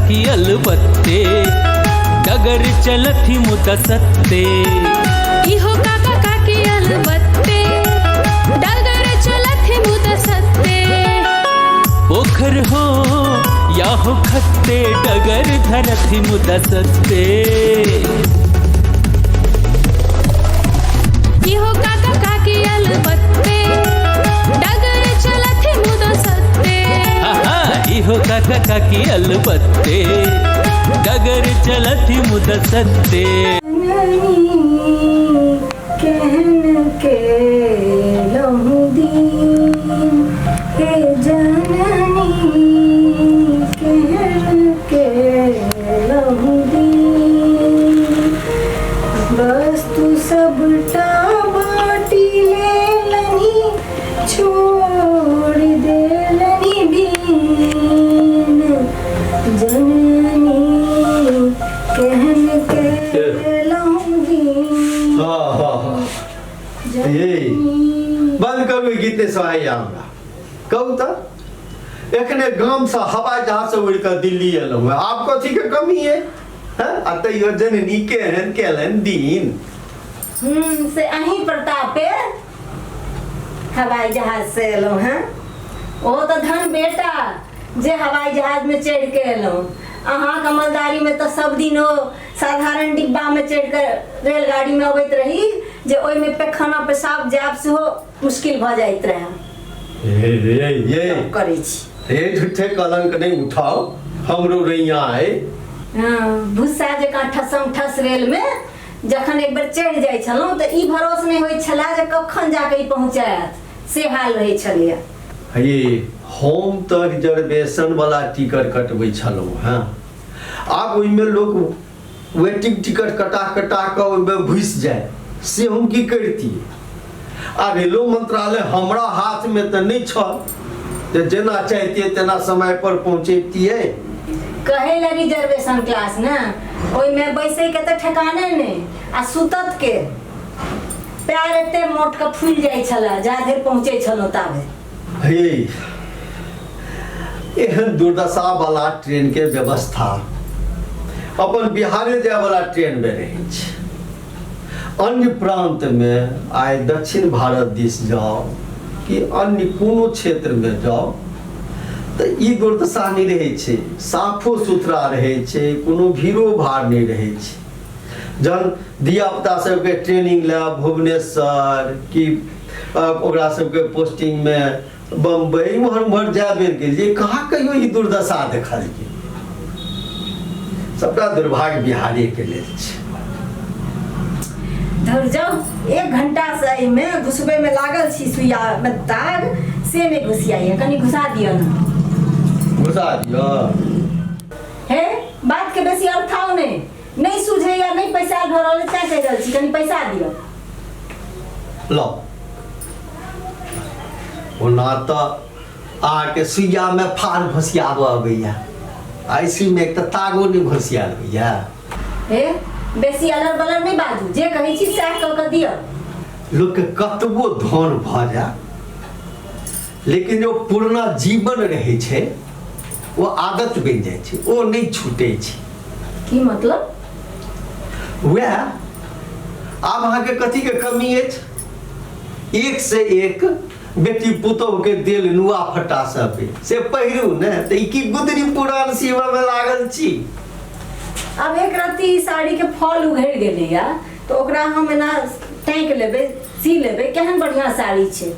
काकी अलबत्ते, डगर चलथि मुदा सत्ते। इहो काका काकी अलबत्ते, डगर चलथि मुदा सत्ते। पोखर हो या हो खत्ते, डगर धरथि मुदा सत्ते। इहो काका काकी अलबत्ते, डगर चलथि मुदा सत्ते। आहा, इहो काका काकी अलबत्ते, डगर चलथि मुदा सत्ते। केहन केलहुँ दीन हे जननी, केहन केलहुँ दीन। वस्तु सबटा बाँटि लेलनि, छोड़ि देलनि बीन। जननी केहन केलहुँ दीन। हाँ हाँ हाँ, ये बंद करू ई गीत, नहि सोहाइया हमरा। कहू तऽ, एखने गामसँ हवाई जहाजसँ उड़ि कऽ दिल्ली एलहुँ हेँ, आब कथीके कमी अइ हैं? आ तैयो जननी केहन केलनि दिन। से अहीं प्रतापे हवाई जहाज से एलहुँ हेँ। ओ तऽ धन बेटा जे हवाई जहाज में चढ़ के एलहुँ। अहाँके अमलदारी में तऽ सब दिन ओ साधारण डिब्बा में चढ़ के रेलगाड़ी में अबैत रही, जे ओहिमे पैखाना पेशाब जायब सेहो मुश्किल भऽ जाइत रहए। ये ये ये तब करै छी। ये झूठे कलंक नहीं उठाओ, हमरो रैया है। हाँ, भुस्सा जकाँ ठसम ठस रेल में जखन एक बेर चढ़ि जाइ छलहुँ तऽ ई भरोस नहि होइत छलए जे कखन जाके ई पहुँचायत, से हाल रहै छलैए। हे, हम तऽ रिजर्वेशन वाला टिकट कटबै छलहुँ हेँ, आब ओहिमे लोक वेटिंग टिकट कटा कटा कऽ ओहिमे घुसि जाय, से हम की करितियै? आ रेलो मंत्रालय हमरा हाथमे तऽ नहि छल जे जेना चाहितियै तेना समय पर पहुँचैतियै। कहै लए रिजर्वेशन क्लास ने, ओहिमे बैसैके तऽ ठेकाने नहि, आ सुतत के? पैर एते मोट के फूलि जाइ छलै जा धरि पहुँचै छलहुँ ताबे। हे, एहन दुर्दशा वाला ट्रेन के व्यवस्था अपन बिहारे जाय वाला ट्रेन में रहै छै। अन्य प्रांत में, आइ दक्षिण भारत दिस जाओ कि अन्य कोनो क्षेत्र में जाओ, तऽ ई दुर्दशा नहि रहै छै। साफो सुथरा रहै छै, कोनो भीड़ो भाड़ नहि रहै छै। जहन धियापुता सबके ट्रेनिंग लए भुवनेश्वर कि ओकरा सबके पोस्टिंगमे बम्बई इम्हर उम्हर जाय बेर गेलियै, कहाँ कहियो ई दुर्दशा देखलियै। सबटा दुर्भाग्य बिहारेके लेल छै। धर जाउ, एक घंटा से एहिमे घुसबै में लागल छी, सुइया में दाग से नहि घुसियाइए, कनि घुसा दिअ ने। घुसा दिअ? हे, बात के बेसी अर्थाओ नहि, नहि सुझैया, नहि पैसा भऽ रहल, तैं कहि रहल छी, कनि पैसा दिअ। लौ, ओना तऽ अहाँके सुइयामे फार घोसियाबऽ अबैया, ऐसीमे एक तऽ तागो नहि घोसियाल होइया। हे, बेसी अलर बलर नहि बाजू, जे कहै छी सएह कऽ कऽ दिअ। लोकके कतबो धन भऽ जाय, लेकिन जो पुरना जीवन रहै छै ओ आदत बनि जाइ छै, ओ नहि छूटै छै। की मतलब? वएह, आब अहाँके कथीके कमी अछि? एक से एक बेटी पुतोह के देल नुआ फटा सब से पहिरू ने, तऽ ई की गुदरी पुरान सीबऽ में लागल छी? आब एक रत्ती ई साड़ी के फॉल उघड़ि गेलैया तऽ ओकरा हम एना टाँकि लेबै, सी लेबै, केहन बढ़िआँ साड़ी छै,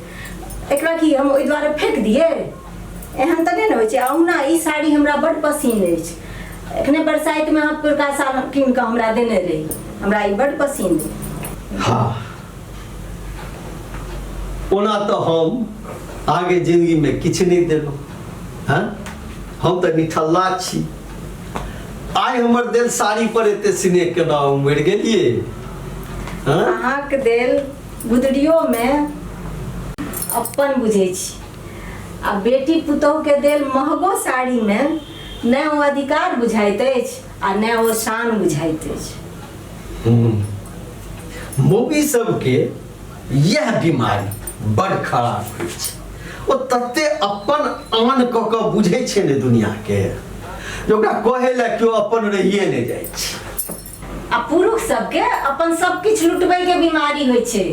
एकरा की हम ओहि दुआरे फेंक दियै? एहन तऽ नहि ने होइ छै। अहुना ई साड़ी हमरा बड्ड पसिन अछि, एखने बरसाइतमे अहाँ पुरका साल कीन कऽ हमरा देने रही, हमरा ई बड्ड पसिन अछि। हाँ, ओना तऽ हम आगे जिंदगीमे किछु नहि देलहुँ हँ, हम तऽ निठल्ला छी। आइ हमर देल साड़ी पर एते स्नेह केना उमड़ि गेलियै हँ? अहाँके देल गुदड़ियोमे अपन बुझै छी, आ बेटी पुतोहके देल महगो साड़ीमे ने ओ अधिकार बुझाइत अछि आ ने ओ शान बुझाइत अछि। मौगी सबके यह बीमारी बड़ खराब होइ छै। ओ तते अपन आन कऽ कऽ बुझै छै ने दुनियाके, जे ओकरा कहै लए केओ अपन रहिए नहि जाइ छै। आ पुरुष सबके अपन सब किछु लुटबै के बीमारी होइ छै,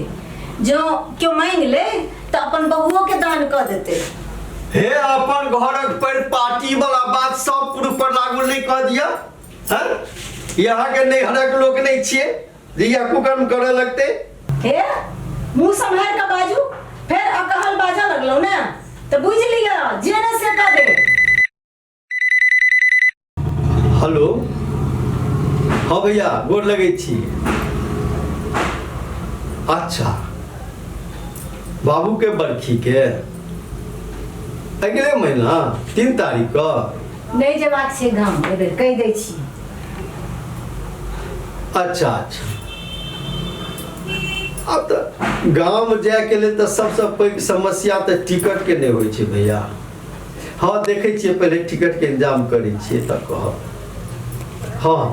जो केओ मांगि ले तऽ अपन बहुओ के दान कऽ देतै। हे अपन घरक पर पार्टी वाला बात सब पुरुष पर लागू नहीं कह दिया। हैं यहाँ के नैहरक लोग नहीं छिए जे यहाँ कुकर्म करे लगते। हे मुंह सम्हार के बाजू, फेर अकहल बाजऽ लगलहुँ ने तऽ बुझि लिअ जे ने से कऽ देब। हेलो, हाँ भैया गोर लगे छी। अच्छा बाबू के बरखी के अगले महीना 3 तारीख का नहीं जेबाक छै गाम, एहि बेर कहि दै छी। अच्छा अच्छा, आब तऽ गाम जायके लेल तऽ सबसँ पैघ समस्या तऽ टिकटके नहि होइ छै भैया। हाँ देखै छियै, पहिले टिकटके इंतजाम करै छियै तऽ कहब। हाँ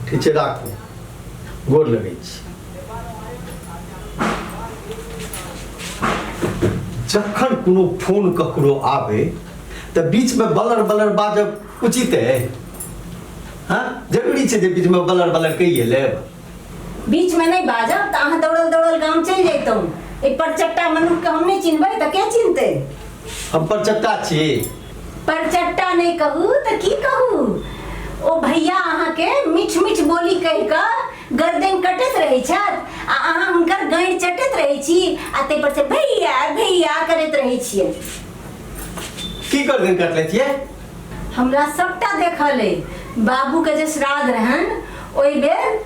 ठीक छै, राखू, गोर लगै छी। जखन कोनो फोन ककरो आबै तऽ बीचमे बलर बलर बाजब उचित है? हाँ जरूरी छै जे बीचमे बलर बलर कहिए लेब? बीचमे नहि बाजब तऽ अहाँ दौड़ल दौड़ल गाम चलि जैतहुँ। एहि परचट्टा मनुखके हम नहि चिन्हबै तऽ के चिन्हतै? हम परचट्टा छी? परचट्टा नहि कहू तऽ की कहू? ओ भैया अहाँके मीठ मीठ बोली कहि कऽ गर्दन कटैत रहै छथि आ अहाँ हुनकर गाँड़ि चटैत रहै छी आ ताहि पर से भैया भैया करैत रहै छियै। की गर्दन कटले छियै? हमरा सबटा देखल अइ। बाबूके जे श्राद्ध रहनि ओहि बेर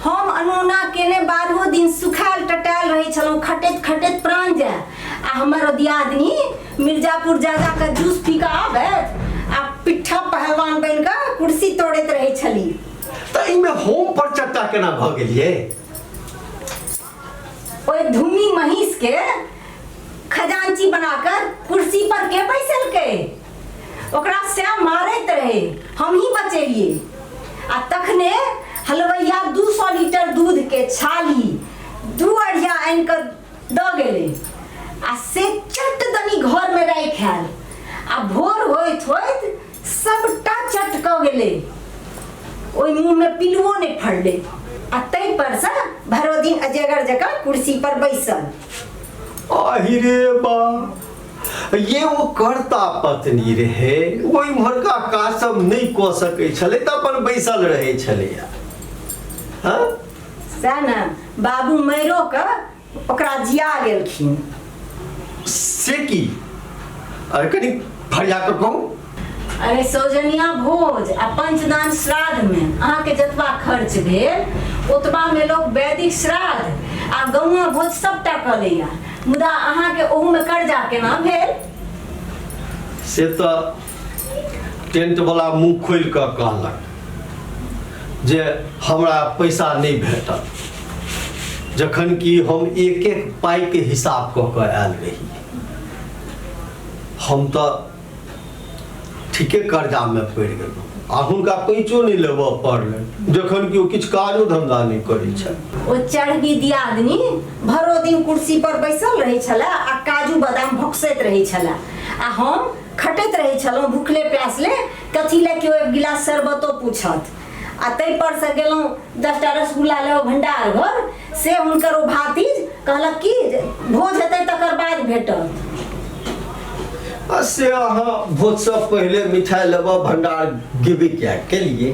हम अनोना केने 12 दिन सुखायल टटायल रहै छलहुँ, खटैत खटैत प्राण जाय, आ हमर ओ दियादनी मिर्जापुर जा जा कऽ जूस पी कऽ आबैत आ पिट्ठा पहलवान बनि कऽ कुर्सी तोड़ैत रहै छली। तऽ एहिमे होम पर चट्टा केना भऽ गेलियै? ओहि धूमी महींस के खजांची बना कऽ कुर्सी पर के बैसलकै? ओकरा सएह मारैत रहै, हमही बचेलियै। आ तखने हलवैया 200 लीटर दूध के छाली 2 अढ़िया आनि कऽ दऽ गेलै आ से चट दनी घरमे राखि आयल आ भोर होइत होइत सबटा चट कऽ गेलै, ओहि मुँहमे पिलुओ नहि फड़लै आ ताहि परसँ भरो दिन अजगर जकाँ कुर्सी पर बैसल। आहि रे बा, ये ओ कर्ता पत्नी रहे, ओ इम्हरका काज सब नहि कऽ सकै छलै तऽ अपन बैसल रहै छलैया। हाँ सएह ने, बाबू मैरो कऽ ओकरा जिया गेलखिन। से की? अरे कनि फरिया कऽ कहू। अरे सौजनिया भोज आ पंचदान श्राद्ध में अहाँके जतबा खर्च भेल ओतबा में लोक वैदिक श्राद्ध आ गौआ भोज सबटा कऽ लैया, मुदा अहाँके ओहूमे कर्जा केना भेल? से तऽ टेंट वाला मुँह खोलि कऽ कहलक जे हमरा पैसा नहि भेटल, जखन कि हम एक एक पाइके हिसाब कऽ कऽ आयल रही। हम तऽ ठीके कर्जामे पड़ि गेलहुँ आ हुनका पैंचो नहि लेबऽ पड़लनि, जखन कि ओ किछु काजो धंधा नहि करै छथि। ओ चढ़बी दियादनी भरो दिन कुर्सी पर बैसल रहै छलै आ काजू बादाम भोकसैत रहै छलै आ हम खटैत रहै छलहुँ भुखले प्यासले, कथी लए केओ एक गिलास शरबतो पूछत। आ ताहि पर से गेलहुँ 10टा रसगुल्ला लेबऽ भंडार घर, से हुनकर ओ भातिज कहलक कि जे भोज हेतै तकर बाद भेटत। आ से अहाँ भोजसँ पहिले मिठाइ लेबऽ भंडार गेबे किया केलिए?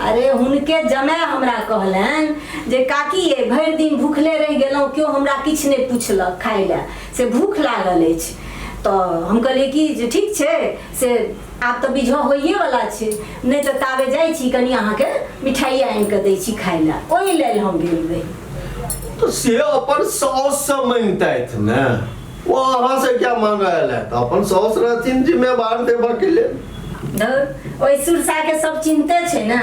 अरे हुनके जमाय हमरा कहलनि जे काकी ये भरि दिन भूखले रहि गेलहुँ, केओ हमरा किछु नहि पुछलक खाइ लए, से भूख लागल अछि। तऽ हम कहलियै कि जे ठीक छै, से आब तऽ बिझो होइए वाला छै, नहि तऽ ताबे जाइ छी कनि अहाँके मिठाई आनि कऽ दै छी खाइ लए, ओहि लेल हम गेल रही। तऽ से अपन साउससँ मांगितथि ने, ओ अहाँसँ क्या मांगऽ एलथि? अपन साउस रहथिन जिम्मेवार देबऽ के लेल। धौर, ओहि सुरसा के सब चिन्हते छै ने,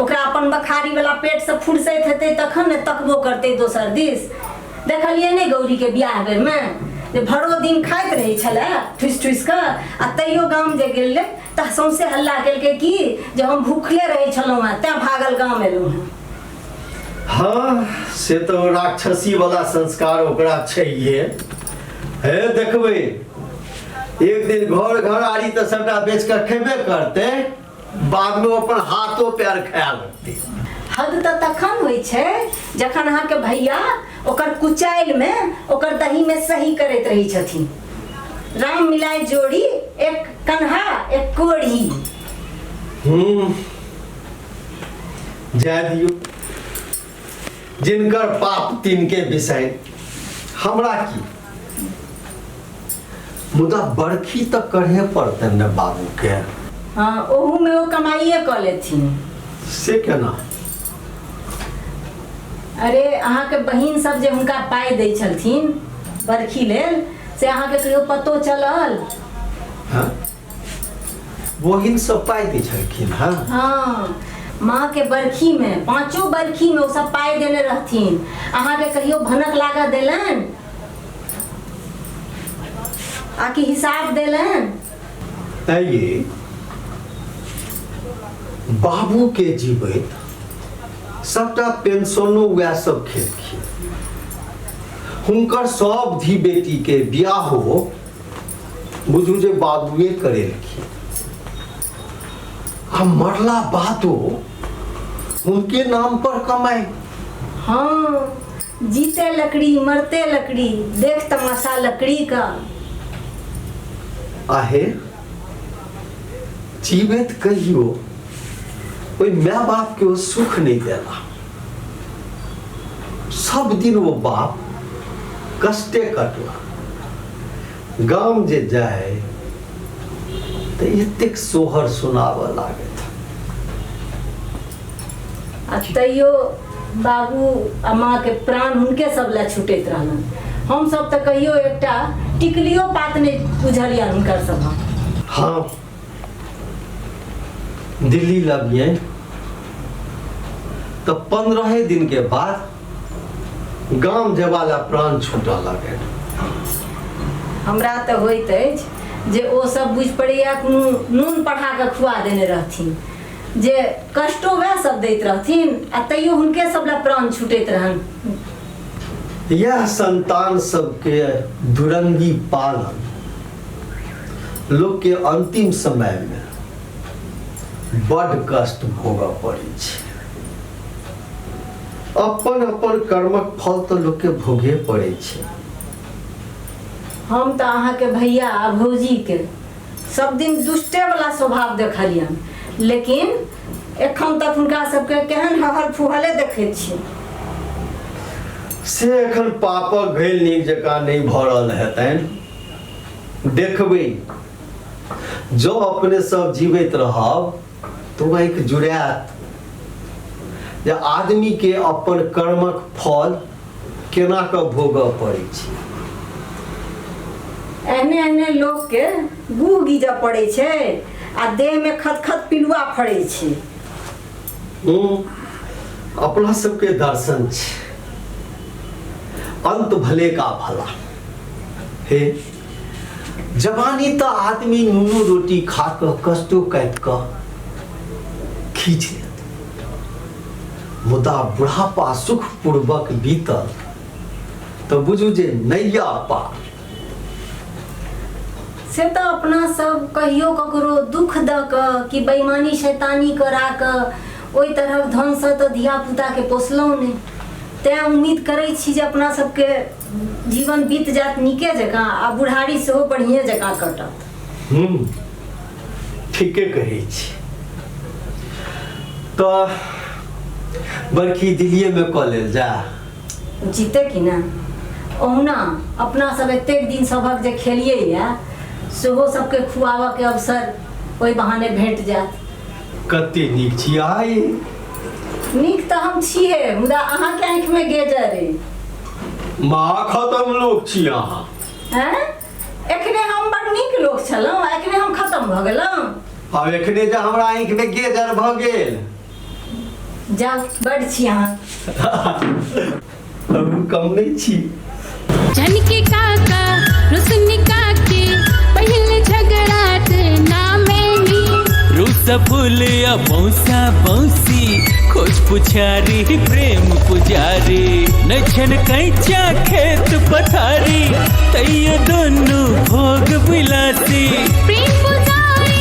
ओकरा अपन बखारी वाला पेट से फुर्सैत हेतै तखन ने तकबो करतै दोसर दिस। देखलियै नहि गौरी के बियाह बेर में जे भरो दिन खाइत रहै छलै ठुसि ठुसि कऽ, आ तैयो गाम जे गेल रहै तऽ सौंसे हल्ला केलकै कि जे हम भूखले रहै छलहुँ हेँ तैं भागल गाम एलहुँ हेँ। हाँ से तऽ राक्षसी वाला संस्कार ओकरा छैहे। हे देखबै एक दिन घर घर आरी तऽ सबटा बेच कऽ खेबे करतै। बादमे अपन हाथो पैर खाए लगतै। हद तऽ तखन होइ छै जखन अहाँके भैया ओकर कुचाइलमे ओकर दहीमे सही करैत रहै छथिन। राम मिलाय जोड़ी, एक कन्हा एक कोढ़ी। जाय दियौ, जिनकर पाप तिनके बिसाइन, हमरा की। मुदा बरखी तऽ करहे पड़तनि ने बाबूके। हँ, ओहूमे ओ कमाइए कऽ लेथिन। से केना? अरे अहाँके बहिन सब जे हुनका पाइ दै छलथिन बरखी लेल, से अहाँके कहियो पतो चलल? हँ, बहिन सब पाइ दै छलखिन? हँ हँ, माँ के बरखी में, पांचों बरखी में ओ सब पाइ देने रहथिन। अहाँके कहियो भनक लागऽ देलनि आकि हिसाब देलनि? ये बाबू के जीवैत सबटा पेंशनो वएह सब खेलखिन। हुनकर सब धी बेटी के बियाहो बुझू जे बाबुए करेलखिन, आ मरला बादो हुनके नाम पर कमाई। हाँ, जीते लकड़ी मरते लकड़ी, देख तमाशा लकड़ी का। आहे, जीवैत कहियो ओहि माय बाप के ओ सुख नहीं देला। सब दिन वो बाप कष्टे कटला। गाम जे जाए तऽ एतेक सोहर सुनाबऽ लागत। आ तैयो बाबू आ माँ के प्राण हुनके सब लए छूटैत रहलन। हम सब तऽ कहियो एकटा टिकलियो पात नहि बुझलियनि हुनकर सभक। हाँ, दिल्ली लगिए तऽ 15 दिन के बाद गाम जेबा ला प्राण छूटऽ लगल। हमरा तऽ होइत अछि जे ओ सब बुझि पड़ैया कोनो नून पढ़ा कऽ खुआ देने रहथिन, जे कष्टो वएह सब दैत रहथिन आ तैयो हुनके सब लए प्राण छूटैत रहन। यह संतान सबके दुरंगी पालन लोक के अंतिम समय में बड कष्ट भोगऽ पड़ै छै। अपन अपन कर्मक फल तऽ लोक के भोगे पड़ै छै। हम तऽ अहाँके भैया आ भौजीके सब दिन दुष्टे वाला स्वभाव देखलियन, लेकिन एखन तक हुनका सबके केहन हहल फुहले देखैत छी। से एखन पापक घैल नीक जकाँ नहि भरल हेतनि। देखबै, जँ अपने सब जीवैत रहब तऽ आँखि जुड़ायत जे आदमी के अपन कर्मक फल केना कऽ भोगऽ पड़ै छै। एहने एहने लोकके गुह गीजऽ पड़ै छै आ देहमे खत-खत पिलुआ फड़ै छै। अपना सबके दर्शन छै, अंत भले का भला। हे जवानी तऽ आदमी नूनो रोटी खा कऽ कष्टो काटि कऽ खींच लेत, मुदा बुढ़ापा सुखपूर्वक बीतल तऽ बुझू जे नैया पार। से तऽ अपना सब कहियो ककरो दुख दऽ कऽ कि बेईमानी शैतानी करा कऽ ओहि तरहक धनसँ तऽ धियापुताके पोसलहुँ नहि, तैँ उम्मीद करै छी जे अपना सबके जीवन बीत जायत नीके जकाँ आ बुढ़ारी सेहो बढ़िएँ जकाँ कटत। ठीके कहै छी। तऽ बरखी दिल्लीएमे कऽ लेल जा। जीते कि ने? ओहुना अपना सब एतेक दिन सभक जे खेलियै या सेहो सबके खुआबऽके अवसर ओहि बहाने भेट जायत। कते नीक छी आइ। नीक तऽ हम छियै, मुदा अहाँके आँखिमे गेजर अइ। महा खतम लोक छी अहाँ। हैं? एखने हम बड़ नीक लोक छलहुँ, एखने हम खतम भऽ गेलहुँ। आब एखने जे हमरा आँखिमे गेजर भऽ गेल। जाउ, बड़ छी अहाँ। हम कम नहि छी। झनके काका रुसनी काके पहले झगड़ाट ना मैनी। रूस फूल या मौसा मौसी, खोज पुछारी प्रेम पुजारी, नछन कैचा खेत पथारी, तैयो दोनों भोग विलासी। प्रेम पुजारी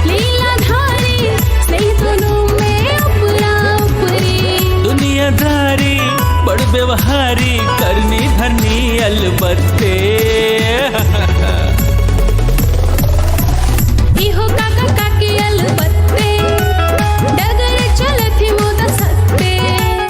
लीला धारी खलबत्ते।